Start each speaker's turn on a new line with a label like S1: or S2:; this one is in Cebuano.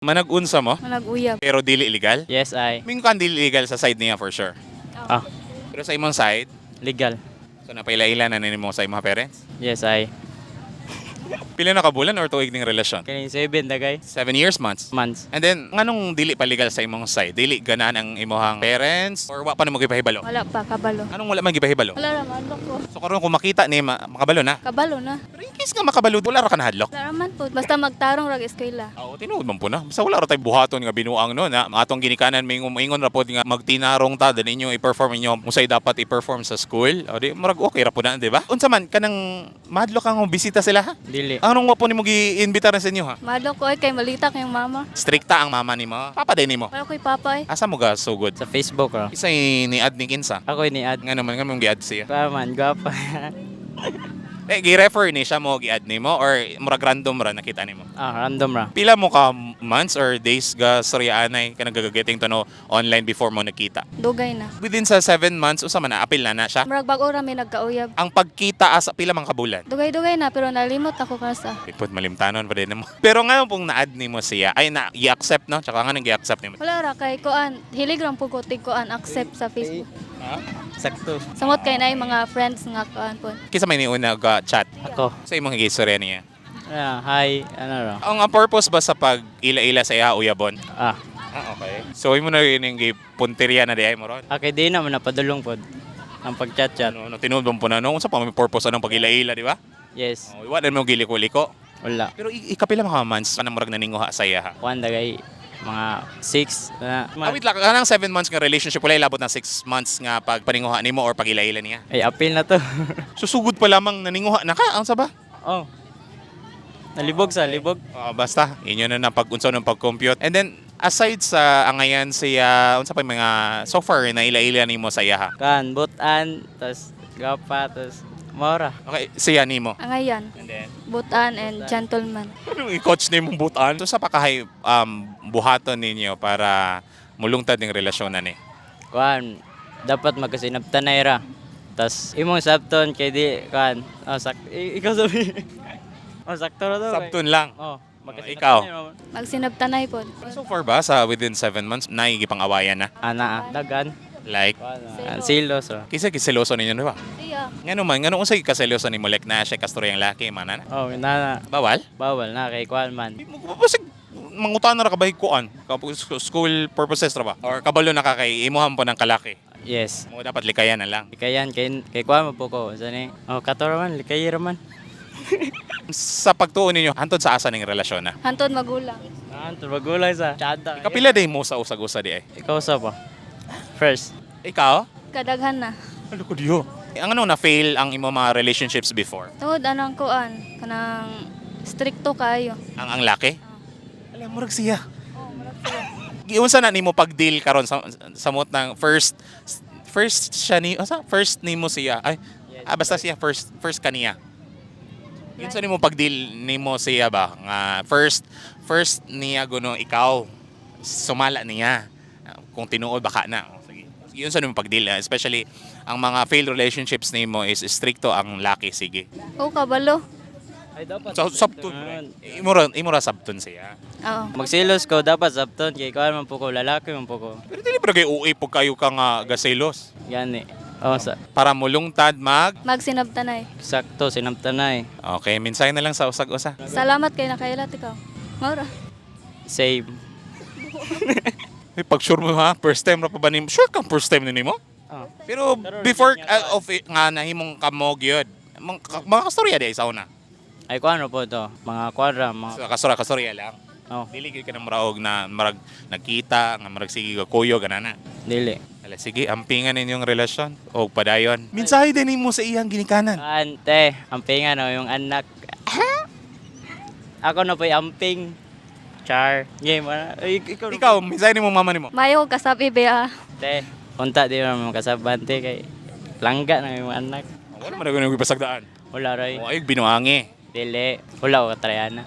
S1: Manag-unsa mo?
S2: Manag-uyab.
S1: Pero dili illegal?
S3: Yes, I.
S1: Mingon ka dili illegal sa side niya for sure.
S3: Ah,
S1: Pero sa imong side,
S3: legal.
S1: So napaila-ila na nimo sa imong parents?
S3: Yes, I.
S1: Pila na ka bulan or tuig ning relasyon?
S3: Kani 7 dagay.
S1: 7 years, months.
S3: Months.
S1: And then, nganong dili pa legal sa imong side? Dili ganahan ang imong parents or wa pa nimo gipahibalo?
S2: Wala pa, kabalo.
S1: Anong wala man gipahibalo?
S2: Wala ra man ko.
S1: So karon kung makita ni makabalo na.
S2: Kabalo na.
S1: Pero in case nga makabalo, wala ra ka nahadlok.
S2: Wala ra man po. Basta magtarong rag eskwela.
S1: Oo, tinuod man po na. Basta wala ra tay buhaton nga binuang no na atong ginikanan may ingon ra pod nga magtinarong ta dali inyo i-perform inyo usay dapat i-perform sa school. O di murag okay ra po na, di ba? Unsa man kanang mahadlok kang bisita sila, ha?
S3: Dili.
S1: Anong wa po nimo gi-imbita sa inyo, ha?
S2: Madlok ko ay kay malita kayong mama.
S1: Strikta ang mama nimo. Papa din nimo.
S2: Wala ko'y papa eh.
S1: Asa mo ga sugod?
S3: Sa Facebook ra.
S1: Isay ni add ni kinsa.
S3: Ako ni add.
S1: Nga naman nga mong gi-add siya.
S3: Pa man, gwapa.
S1: Eh, gi-refer ni siya mo gi-add nimo or murag random ra nakita nimo?
S3: Ah, random ra.
S1: Pila mo ka months or days ga storya anay ka nagagagetting to know online before mo nakita?
S2: Dugay na.
S1: Within sa 7 months, usa man na apil na na siya.
S2: Murag bag-o ra may nagkauyab.
S1: Ang pagkita asa pila man ka bulan?
S2: Dugay-dugay na pero nalimot ako kasa.
S1: Ipod malimtanon pa din mo. Pero ngayon pong na-add nimo siya, ay na i-accept no? Tsaka nga nang i-accept nimo.
S2: Wala ra kay kuan, hilig ra po ko tig kuan accept sa Facebook.
S3: Sakto.
S2: Samot kay na mga friends nga kuan po.
S1: Kisa may niuna ga chat
S3: Ako.
S1: sa imong gistorya niya.
S3: Ah, hi, ano ra?
S1: Ang purpose ba sa pag ila-ila sa iya uyabon?
S3: Ah,
S1: Ah, okay. So imo na yun yung gipunteriya na di ay mo ron.
S3: Okay, di naman napadulong pod. Ang pag-chat-chat.
S1: Ano, no, tinuod ba po na no? Unsa pa may purpose anong pag-ila-ila, di ba?
S3: Yes.
S1: Oh, wala mo giliko-liko.
S3: Wala.
S1: Pero ikapila mga months pa na murag naninguha sa iya, ha?
S3: Kuan dagay mga 6 na.
S1: Ah, wait lang, kanang 7 months nga relationship, wala ilabot na 6 months nga pagpaninguha nimo or pag-ila-ila niya?
S3: Ay, apil na to.
S1: Susugod pa lamang naninguha na ka, ang saba?
S3: Oh. Nalibog sa libog.
S1: Oh, basta, inyo na na pag-unsa ng pag-compute. And then, aside sa angayan siya, unsa pa yung mga so far na ila-ila nimo sa iya, ha?
S3: Kan butan, tas gapa, tas maura.
S1: Okay, siya nimo.
S2: Angayan,
S1: And then,
S2: butan and gentleman.
S1: anong i-coach nimo butan? So sa pakahay buhaton ninyo para mulungtad ning relasyon na ni?
S3: Kuan, dapat magkasinabtanay ra. Tas imong sabton kay di kuan. Oh, ikaw sabi. Oh, sakto ra to.
S1: Sabton lang.
S3: Oh, magkasinabtanay
S1: Ikaw.
S3: ra man.
S2: Magsinabtanay po.
S1: So far ba sa within 7 months naigipang-awayan na?
S3: Ana, dagan.
S1: Like
S3: Kuan, ah, silos ra.
S1: kisa kiseloso ninyo, di ba?
S2: Siya.
S1: Ngano man, ngano unsay kaseloso nimo, like na siya kastoryang laki man na?
S3: Oh, nana.
S1: Bawal?
S3: Bawal na kay kuan man.
S1: Di mo basig mangutan na ra ka ba kuan? School purposes ra ba? Or kabalo na ka kay imuhan po ng kalaki?
S3: Yes.
S1: Mo dapat likayan na lang.
S3: Likayan kay kay kuan mo po ko. Sa ni? Oh, kato ra man, likay ra man.
S1: Sa pagtuon ninyo, hantod sa asa ning relasyon na?
S2: Hantod magulang.
S3: Ah, tubagulay sa. Tsada.
S1: Kapila day mo sa usag-usa di ay?
S3: Ikaw sa pa. First.
S1: Ikaw?
S2: Kadaghan na.
S1: Ano ko diyo? Ang ano na fail ang imo mga relationships before?
S2: Tungod anang kuan kanang strikto kaayo.
S1: Ang laki? Alam mo rag siya.
S2: Oh, murag siya.
S1: Giunsa na nimo pag-deal karon sa mot ng first first siya ni asa first nimo siya ay, ah, basta siya first first kaniya. Giunsa nimo pag-deal nimo siya ba nga first first niya guno ikaw sumala niya? Ah, kung tinuod baka na. Oh, sige, giunsa nimo pag-deal, ah, especially ang mga failed relationships nimo is strikto ang laki, sige.
S2: Oh, kabalo.
S3: Ay, dapat.
S1: So sabton imo ra sabton siya.
S2: Oo.
S3: Magsilos ko dapat sabton kay kuan man po ko, lalaki man po ko.
S1: Pero dili ba kay uwi pag kayo ka nga gaselos?
S3: Gani. Oh, sa
S1: Para mulungtad mag
S2: Magsinabtanay.
S3: sakto sinabtanay.
S1: Okay, mensahe na lang sa usag-usa.
S2: Salamat kay nakailat ikaw. Maura.
S3: Same.
S1: Ay, pag sure mo ha, first time ra pa ba nimo? Sure kang first time ni nimo?
S3: Oh.
S1: Pero before of it, nga nahimong kamog yun. Mga kastorya di ay sa una.
S3: Ay, kuan ra po to. Mga kuan ra mga
S1: So, kastorya kastorya lang.
S3: Oh,
S1: Dili gyud ka na maraog na marag nagkita, nga marag sige ka kuyo ganana.
S3: Dili.
S1: Ala, sige, ampingan ninyong relasyon o padayon. Mensahe din nimo sa iyang ginikanan.
S3: Ante, ampingan no yung anak. Ako na po'y amping. Char. Game ah. Ay, ikaw.
S1: Ikaw, mensahe nimo mama nimo.
S2: Mayo kog kasabi ba.
S3: Te, unta di man makasabante kay langga na yung anak.
S1: Wala man na pasagdaan.
S3: Wala ray.
S1: O ay binuangi.
S3: Dili. Wala ko katrayana.